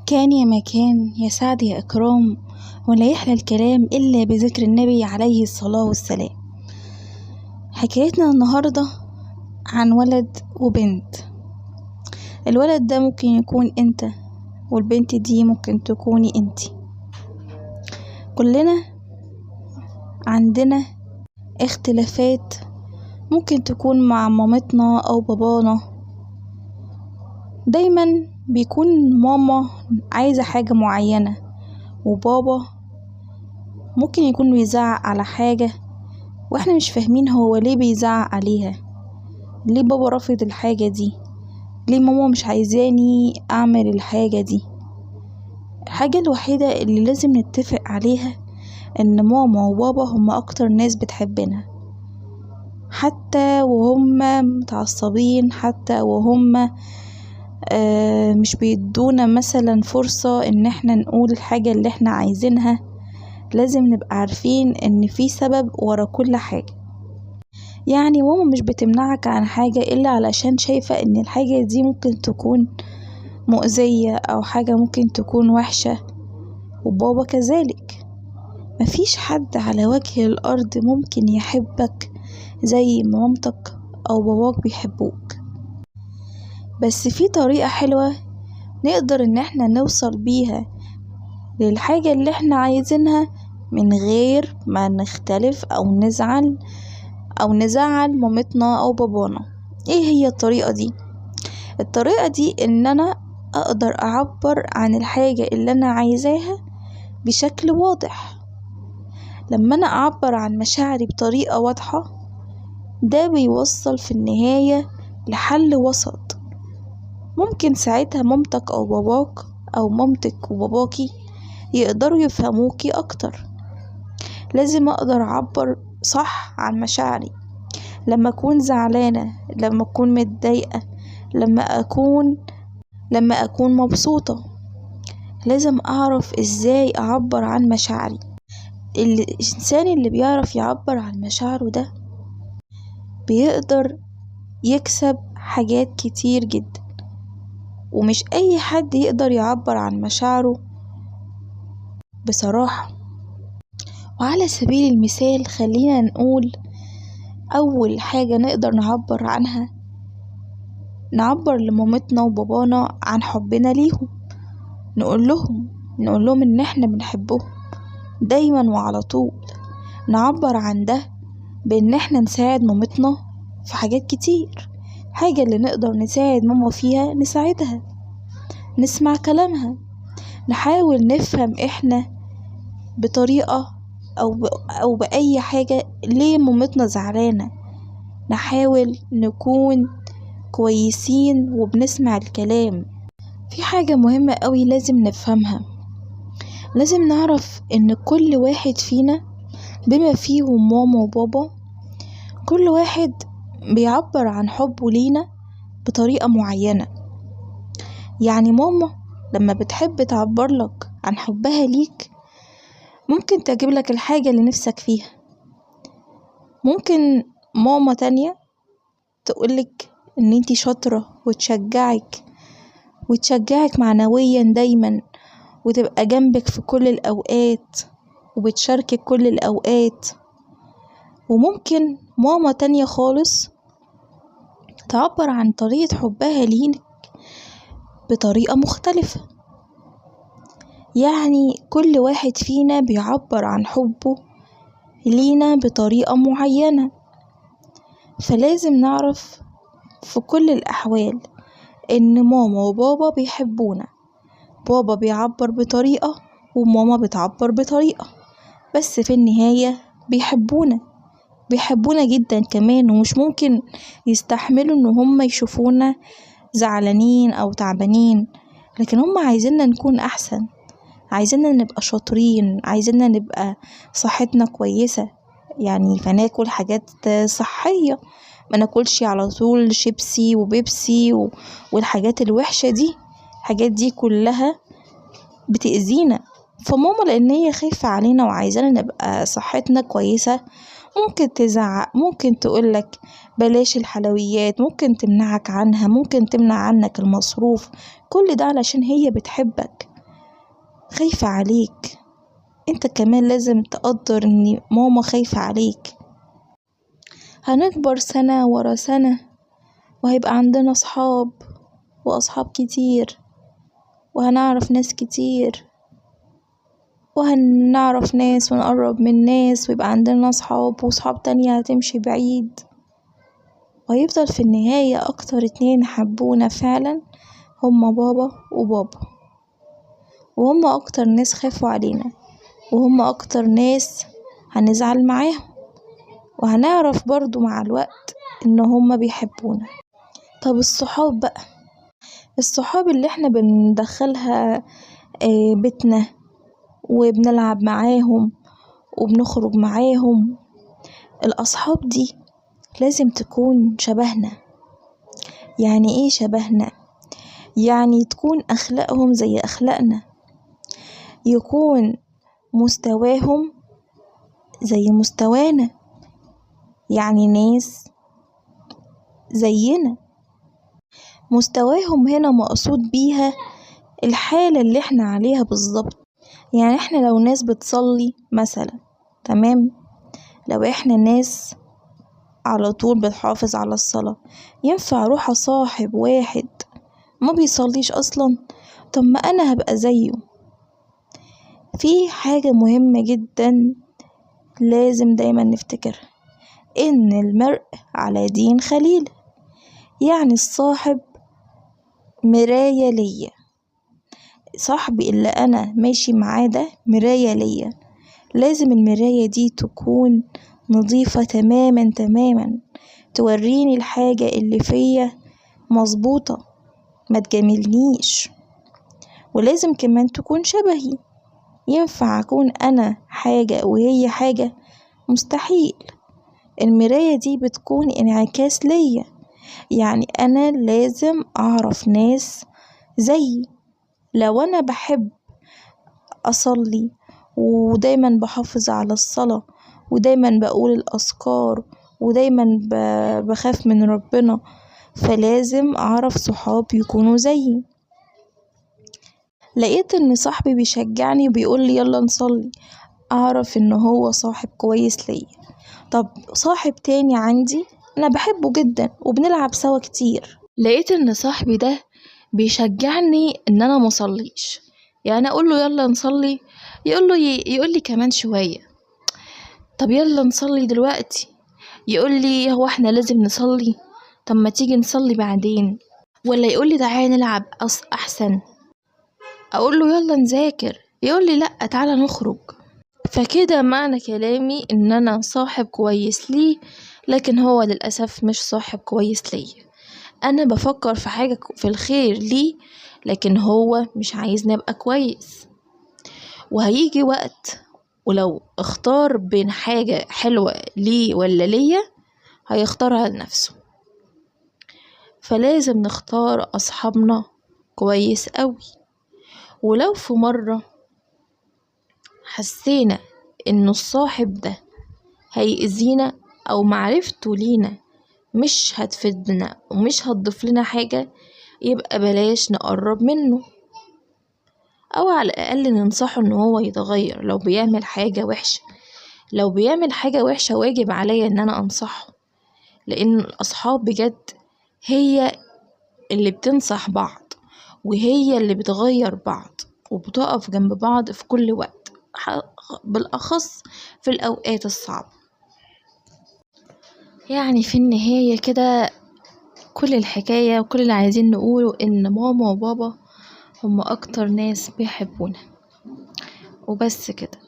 كان يا مكان يا سعد يا إكرام، ولا يحلى الكلام إلا بذكر النبي عليه الصلاة والسلام. حكايتنا النهاردة عن ولد وبنت. الولد ده ممكن يكون انت، والبنت دي ممكن تكوني انتي. كلنا عندنا اختلافات، ممكن تكون مع مامتنا أو بابانا. دايما بيكون ماما عايزة حاجة معينة، وبابا ممكن يكون بيزعق على حاجة واحنا مش فاهمين هو ليه بيزعق عليها، ليه بابا رافض الحاجة دي، ليه ماما مش عايزاني اعمل الحاجة دي. الحاجة الوحيدة اللي لازم نتفق عليها ان ماما وبابا هما اكتر ناس بتحبنا، حتى وهم متعصبين، حتى وهم مش بيدونا مثلا فرصة ان احنا نقول الحاجة اللي احنا عايزينها. لازم نبقى عارفين ان في سبب ورا كل حاجة. يعني ماما مش بتمنعك عن حاجة الا علشان شايفة ان الحاجة دي ممكن تكون مؤذية او حاجة ممكن تكون وحشة، وبابا كذلك. مفيش حد على وجه الارض ممكن يحبك زي مامتك او باباك بيحبوك. بس في طريقة حلوة نقدر ان احنا نوصل بيها للحاجة اللي احنا عايزينها من غير ما نختلف او نزعل او نزعل مامتنا او بابانا. ايه هي الطريقة دي؟ الطريقة دي ان انا اقدر اعبر عن الحاجة اللي انا عايزاها بشكل واضح. لما انا اعبر عن مشاعري بطريقة واضحة، ده بيوصل في النهاية لحل وسط. ممكن ساعتها مامتك او باباك او مامتك وباباكي يقدروا يفهموكي اكتر. لازم اقدر اعبر صح عن مشاعري. لما اكون زعلانة، لما اكون متضايقة، لما اكون مبسوطة، لازم اعرف ازاي اعبر عن مشاعري. الانسان اللي بيعرف يعبر عن مشاعره ده بيقدر يكسب حاجات كتير جدا، ومش اي حد يقدر يعبر عن مشاعره بصراحة. وعلى سبيل المثال خلينا نقول اول حاجة نقدر نعبر عنها، نعبر لمامتنا وبابانا عن حبنا ليهم. نقول لهم ان احنا بنحبهم دايما وعلى طول. نعبر عن ده بان احنا نساعد مامتنا في حاجات كتير. حاجة اللي نقدر نساعد ماما فيها نساعدها، نسمع كلامها، نحاول نفهم احنا بطريقة أو بأي حاجة ليه مامتنا زعلانة. نحاول نكون كويسين وبنسمع الكلام. في حاجة مهمة قوي لازم نفهمها، لازم نعرف ان كل واحد فينا بما فيهم ماما وبابا، كل واحد بيعبر عن حبه لينا بطريقة معينة. يعني ماما لما بتحب تعبر لك عن حبها ليك ممكن تجيب لك الحاجة اللي نفسك فيها. ممكن ماما تانية تقولك ان انتي شاطرة وتشجعك معنويا دايما، وتبقى جنبك في كل الأوقات وبتشاركك كل الأوقات. وممكن ماما تانية خالص تعبر عن طريقة حبها ليك بطريقة مختلفة. يعني كل واحد فينا بيعبر عن حبه لينا بطريقة معينة. فلازم نعرف في كل الأحوال إن ماما وبابا بيحبونا. بابا بيعبر بطريقة وماما بتعبر بطريقة، بس في النهاية بيحبونا، بيحبونا جدا كمان، ومش ممكن يستحملوا إن هم يشوفونا زعلانين أو تعبانين، لكن هم عايزيننا نكون أحسن، عايزيننا نبقى شاطرين، عايزيننا نبقى صحتنا كويسة. فناكل حاجات صحية، ما ناكلش على طول شيبسي وبيبسي والحاجات الوحشة دي. الحاجات دي كلها بتأذينا. فماما لأن هي خايفة علينا وعايزانا نبقى صحتنا كويسة ممكن تزعق، ممكن تقولك بلاش الحلويات، ممكن تمنعك عنها، ممكن تمنع عنك المصروف، كل ده علشان هي بتحبك. خايفة عليك، انت كمان لازم تقدر ان ماما خايفة عليك. هنكبر سنة ورا سنة وهيبقى عندنا صحاب وأصحاب كتير، وهنعرف ناس كتير، وهنعرف ناس ونقرب من ناس، ويبقى عندنا صحاب وصحاب تانية هتمشي بعيد، وهيفضل في النهاية أكتر اتنين حبونا فعلا هما بابا وبابا، وهما أكتر ناس خافوا علينا، وهما أكتر ناس هنزعل معاهم، وهنعرف برضو مع الوقت إن هما بيحبونا. طب الصحاب بقى، الصحاب اللي احنا بندخلها بيتنا وبنلعب معاهم وبنخرج معاهم، الأصحاب دي لازم تكون شبهنا. يعني ايه شبهنا؟ يعني تكون أخلاقهم زي أخلاقنا، يكون مستواهم زي مستوانا، يعني ناس زينا. مستواهم هنا مقصود بيها الحالة اللي احنا عليها بالظبط. يعني احنا لو ناس بتصلي مثلا، تمام، لو احنا ناس على طول بتحافظ على الصلاة، ينفع اروح اصاحب واحد ما بيصليش اصلا؟ طب ما انا هبقى زيه. في حاجة مهمة جدا لازم دايما نفتكرها، ان المرء على دين خليله، يعني الصاحب مراية ليا، صاحبي اللي انا ماشي معاه ده مراية ليا، لازم المراية دي تكون نظيفة تماما تماما، توريني الحاجة اللي فيا مظبوطة، ما تجاملنيش، ولازم كمان تكون شبهي. ينفع أكون أنا حاجة وهي حاجة؟ مستحيل. المراية دي بتكون انعكاس ليا، يعني أنا لازم أعرف ناس زيي. لو أنا بحب أصلي ودايما بحافظ على الصلاة ودايما بقول الأذكار ودايما بخاف من ربنا، فلازم أعرف صحاب يكونوا زيي. لقيت إن صاحبي بيشجعني وبيقول لي يلا نصلي، أعرف إن هو صاحب كويس ليا. طب صاحب تاني عندي أنا بحبه جدا وبنلعب سوا كتير، لقيت إن صاحبي ده بيشجعني إن أنا مصليش، يعني أقول له يلا نصلي، يقول لي كمان شوية، طب يلا نصلي دلوقتي، يقول لي هو احنا لازم نصلي، طب ما تيجي نصلي بعدين، ولا يقول لي تعالى نلعب أحسن، أقول له يلا نذاكر، يقول لي لأ تعالى نخرج. فكده معنى كلامي إن أنا صاحب كويس ليه، لكن هو للأسف مش صاحب كويس ليا. أنا بفكر في حاجة في الخير ليه، لكن هو مش عايزني أبقى كويس. وهيجي وقت ولو اختار بين حاجة حلوة ليه ولا ليا هيختارها لنفسه. فلازم نختار أصحابنا كويس قوي. ولو في مرة حسينا إنه الصاحب ده هيأذينا أو معرفته لينا مش هتفيدنا ومش هتضيف لنا حاجة، يبقى بلاش نقرب منه، أو على الأقل ننصحه إن هو يتغير لو بيعمل حاجة وحشة. لو بيعمل حاجة وحشة واجب عليا إن أنا أنصحه، لأن الأصحاب بجد هي اللي بتنصح بعض وهي اللي بتغير بعض وبتقف جنب بعض في كل وقت، بالأخص في الأوقات الصعبة. يعني في النهاية كده كل الحكاية وكل اللي عايزين نقوله إن ماما وبابا هم أكتر ناس بيحبونا، وبس كده.